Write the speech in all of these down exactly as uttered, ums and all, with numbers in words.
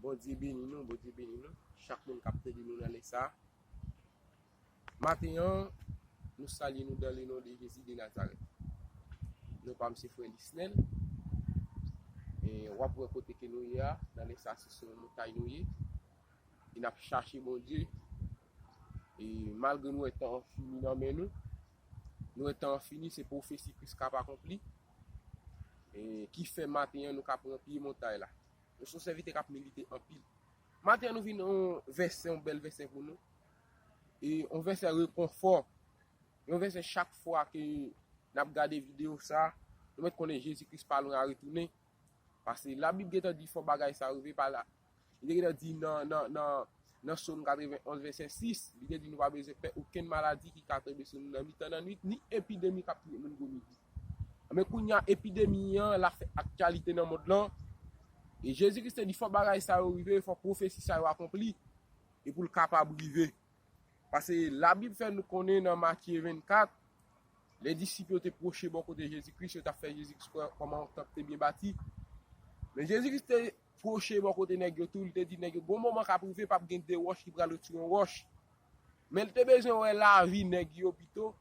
Bondye beni nou, Bondye beni nou. Chak moun k ap tande nou nan lè sa. Maten an, nou salye nou dans le nom de Jésus de Nazareth. Non pa m se frè Lisnel. E w ap wè kote ke nou ye a, nan lè sa se sou yon montay nou ye. E n ap chache Bondye. E malgre nou wè tan an fini nan men nou, nou wè tan an fini, se pwofesi Kris k ap akonpli. E ki fè maten an nou ka pran pye montay la. Nou se yon sèvitè k ap milite anpil. Maten an nou vin yon vèsè, yon bèl vèsè pou nou. E yon vèsè rekonfò. Yon vèsè chak fwa ke n ap gade videyo sa, nou mèt konnen Jezi Kris pa lwen a retounen. Paske Labib gentan di fò bagay sa rive pa la. Li te gentan di nan, nan, nan, nan Sòm katrevenn onz vèsè sis, li te di nou pa bezwen pè okenn maladi ki ka tonbe sou nou nan mitan lannwit, ni epidemi k ap touye moun gwo midi. Men kounye a, epidemi an, l ap fè aktyalite nan mond lan. E Jezi Kris te di fò bagay sa yo rive, fò pwofesi sa yo akonpli, e pou l kapab rive. Paske Labib fè nou konnen nan Matye vennkat, lè disip yo te pwoche bò kote Jezi Kris, yo t ap fè Jezi Kris kwè kòman yon tanp te byen bati. Men Jezi Kris te pwoche bò kote nèg yo tou, li te di nèg yo, gon moman k ap rive, p ap gen de wòch ki pral retire yon wòch. Men l te bezwen wè lavi nèg yo pito.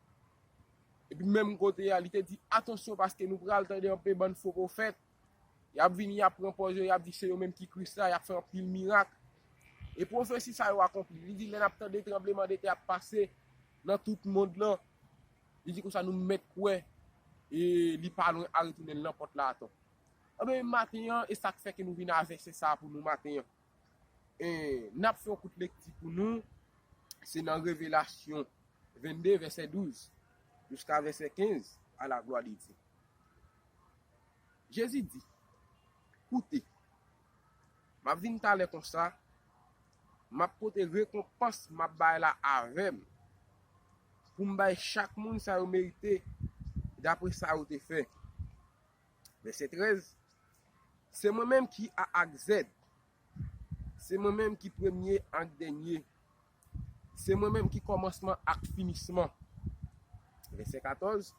Epi menm kote a, li te di, atansyon, paske nou pral tande anpe bann fo pwofèt. Y ap vini, y ap pran pòz yo, y ap di se yo menm ki Kris la, y ap fè anpil mirak. E pwofesi sa yo akonpli. Li di, lè n ap tande tranblemanntè ap pase nan tout mond lan, li di konsa nou mèt kwè, e li pa lwen a retounen, l nan pòt la atò. Anben, maten an, e sa k fè ke nou vin a vèsè sa a pou nou maten an. E n ap fè yon kout lekti pou nou, se nan Revelasyon vennde, vèsè douz, jiska vèsè kenz, à la gloire de Dieu. Jezi di, koute, m ap vin talè konsa, m ap pote rekonpans m ap bay la avè m, pou m bay chak moun sa yo merite, dapre sa yo te fè. Vèsè trèz, se mwen menm ki A ak Z, se mwen menm ki premye ak dènye, se mwen menm ki kòmansman ak finisman. Vèsè katòz,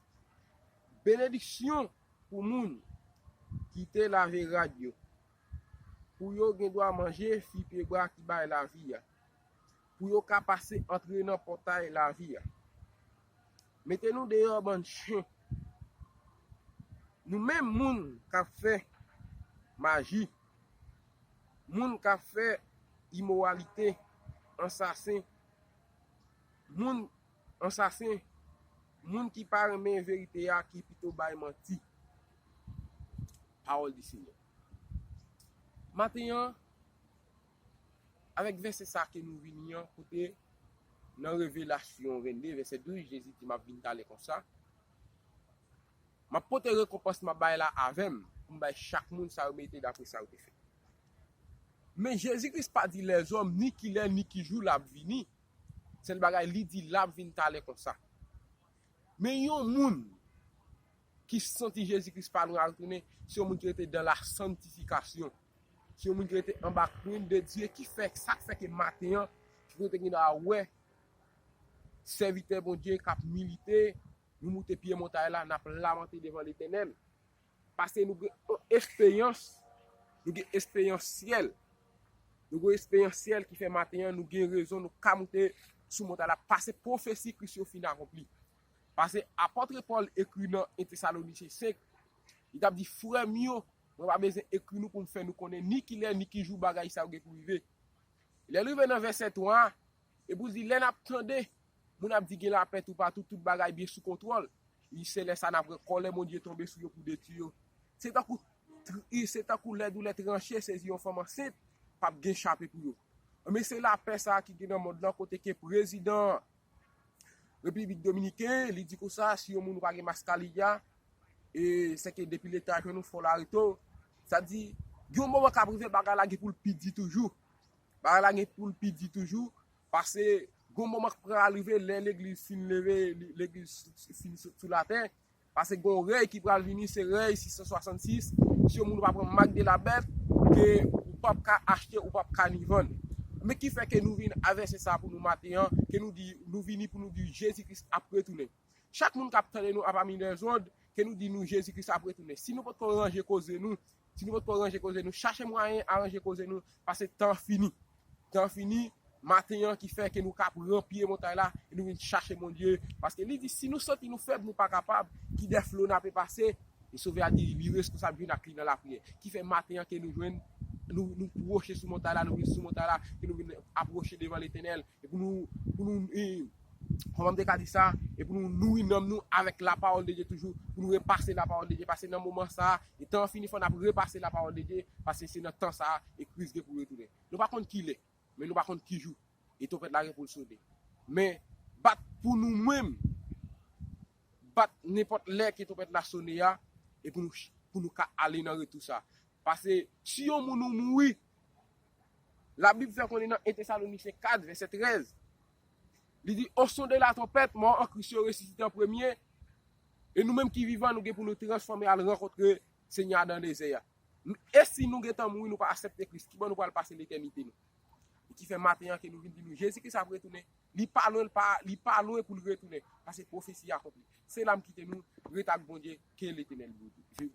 benediksyon pou moun ki te lave rad yo, pou yo gen dwa manje fwi pyebwa ki bay lavi a, pou yo ka pase antre nan pòtay lavi a. Mete nou deyò, bann chen. Nou menm moun k ap fè maji, moun k ap fè imoralite, ansasen, moun ansasen, moun ki pa renmen verite a, ki pito bay manti. Pawòl di Senyè. Maten an, avèk vèsè sa ke nou vini an, kote nan Revelasyon vennde, vèsè douz, Jezi di, m ap vin talè konsa. M ap pote rekonpans m ap bay la avè m, pou m bay chak moun sa yo merite dapre sa yo te fè. Men Jezi Kris pa di lèzòm ni kilè ni ki jou l ap vini. Sèl bagay li di, l ap vin talè konsa. Men yon moun ki santi Jezi Kris pa lwen al tounen, se yon moun ki rete dans la sanctification. Se yon moun ki rete anba krent de Dye, ki fè, sa k fè ke maten an, ki kote gen a wè sèvitè Bondye k ap milite, nou moute pye montay la, n ap lamante devan Letènèl. Paske nou gen yon esperyans, nou gen esperyans syèl. Nou gen yon esperyans syèl ki fè maten an, nou gen rezon, nou ka moute sou montay la. Paske pwofesi Kris yo fin akonpli. Paske apòt Pòl ekri nan en Tesalonisyen senk, li t ap di, frè m yo, mwen pa bezwen ekri nou pou m fè nou konnen ni kilè, ni ki jou bagay sa yo gen pou rive. Lè l rive nan vèsè twa a, epi l di, lè n ap tande moun ap di gen lapè toupatou, tout bagay byen sou kontwòl, li se lè sa n ap wè kòlè Bondye tonbe sou yo pou detwi yo. Se tankou, tr- se tankou lè doulè tranche sezi yon fanm ansent, p ap gen chape pou yo. Men se lapè sa a ki gen nan mond lan kote ke prezidan Repiblik Dominiken, li di konsa, si yon moun ou pa gen maskaliya, e se ke depi Leta jwenn ou fò l arete w. Sa di, gen yon moman k ap rive, bagay la gen pou l pi di toujou. Bagay la gen pou l pi di toujou, paske gen yon moman k pral rive, lè legliz fin leve, legliz fin sot sou latè, paske gen yon rèy ki pral vini, se rèy sis san swasannsis, si yon moun pa pran mak de la bèt, ke ou p ap ka achte, ou p ap ka ni vann. Men ki fè ke nou vin a vèsè sa pou nou maten an, ke nou di, nou vini pou nou di Jezi Kris ap retounen. Chak moun k ap tande nou apami lèzòd, ke nou di nou Jezi Kris ap retounen. Si nou potko ranje koze nou, Si nou potko ranje koze nou, chache mwayen aranje koze nou, paske tan fini. Tan fini, maten an ki fè ke nou ka pran pye montay la, e nou vin chache Bondye. Paske li di, si nou santi nou fèb, nou pa kapab, ki dè flo n ape pase, e Sovè a di, li reskonsab jwenn ak li nan lapriyè. Ki fè maten an ke nou jwenn, nou, nou pwoche sou montay la, nou vin sou montay la, ke nou vin apwoche devan Letènèl, e pou nou, pou nou, e, kòman m te ka di sa, e pou nou nouri nanm nou avèk lapawòl de Dye toujou, pou nou repase lapawòl de Dye, paske nan moman sa, e tan an fini, fò n ap repase lapawòl de Dye, paske se nan tan sa, e Kris gen pou retounen. Nou pa konn ki lè, men nou pa konn ki jou, e twonpèt la gen pou l sone. Men, bat pou nou menm, bat nenpòt lè ke twonpèt la sone a, e pou nou, pou nou ka ale nan retou sa. Paske si yon moun ou mouri, Labib fè konnen nan en Tesalonisyen kat, vèsè trèz, li di, au son de la trompette, mò an Kris yo resisite an premye, e nou menm ki vivan, nou gen pou nou transfòme al rankontre Senyè a nan dezè a. E si nou gentan mouri, nou pa aksepte Kris, kiban nou pral pase letènite nou? E ki fè maten an ke nou vin di nou, Jezi Kris ap retounen, li pa lwen, li pa, li pa lwen pou l retounen, paske pwofesi a akonpli. Se la m kite nou, ret ak Bondye, ke Letènèl beni.